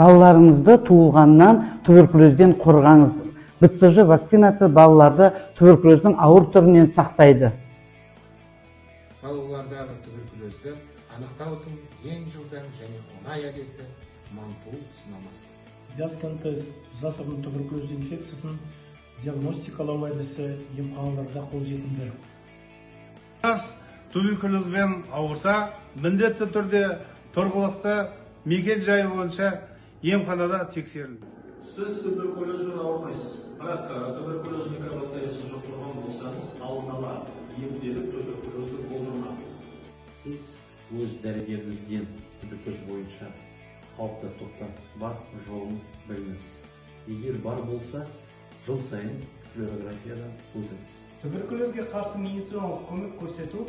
Балаларыңызды туылғаннан туберкулезден қорғаңыз. БЦЖ вакцинасы балаларды туберкулездің ауыр түрінен сақтайды. Балалардағы туберкулезді анықтаудың ең жылдам және оңай әдісі Манту сынамасы. Диаскан-тест жасырын туберкулез инфекциясын диагностикалау әдісі емханаларда қолжетімді. Жас туберкулезбен ауырса, міндетті түрде тұрғылықты мекен жайы бойынша емханада тексерілді. Сіз туберкулезбен ауырмайсыз, бірақ туберкулез микробактериясын жұқтырған болсаңыз, алдын ала емделіп туберкулезді болдырмаңыз. Сіз өз дәрігеріңізден туберкулез бойынша қауіпті топта бар жоғын біліңіз. Егер бар болса, жыл сайын флюорографиядан өтіңіз. Туберкулезге қарсы медициналық көмек көрсету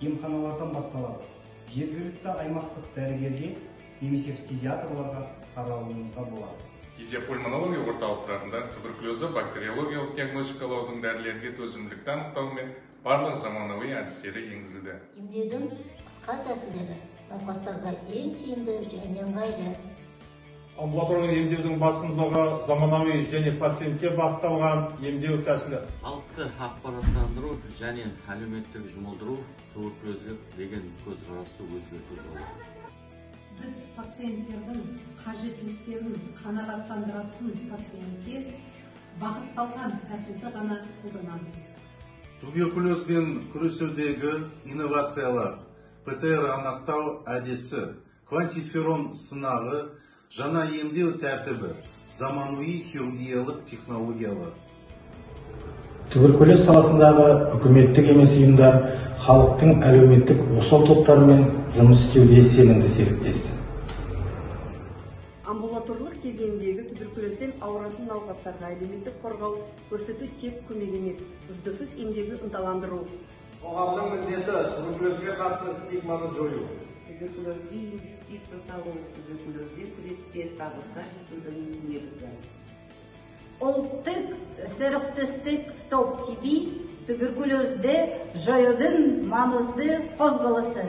емханалардан басталады. Жергілікті аймақтық дәрігерге немесе фтизиатрларға қаралуыңызға болады. Фтизиопульмонология орталықтарында туберкулезді бактериологиялық диагностикалаудың дәрілерге төзімділікті анықтаумен барлық заманауи әдістері енгізілді. Емдеудің қысқа тәсілдері науқастарға ең тиімді және ыңғайлы. Амбулаторлық емдеудің басымдығы заманауи және пациентке бағытталған емдеу тәсілі. Халықты ақпараттандыру және әлеуметтік жұмылдыру туберкулезге деген көзқарасты өзгерту жолы. Біз пациенттердің қажеттіліктерін қанағаттандыратын пациентке бағытталған тәсілді ғана қолданамыз. Туберкулезбен күресудегі инновациялар, ПТР анықтау әдісі, квантиферон сынағы, жаңа емдеу тәртібі, заманауи хирургиялық технологиялар. Туберкулез саласындағы үкіметтік емес ұйымдар халықтың әлеуметтік осал топтарымен жұмыс істеуде сенімді серіктес. Амбулаторлық кезеңдегі туберкулезбен ауыратын науқастарға әлеуметтік қорғау көрсету тек көмек емес, үздіксіз емдеуді ынталандыру. Қоғамның міндеті туберкулезге қарсы стигманы жою. Туберкулезге инвестиция салу, туберкулезбен күресте табысқа жетудің негізі. Ұлттық серіктестік Stop TB туберкулезді жоюдың маңызды қозғалысы.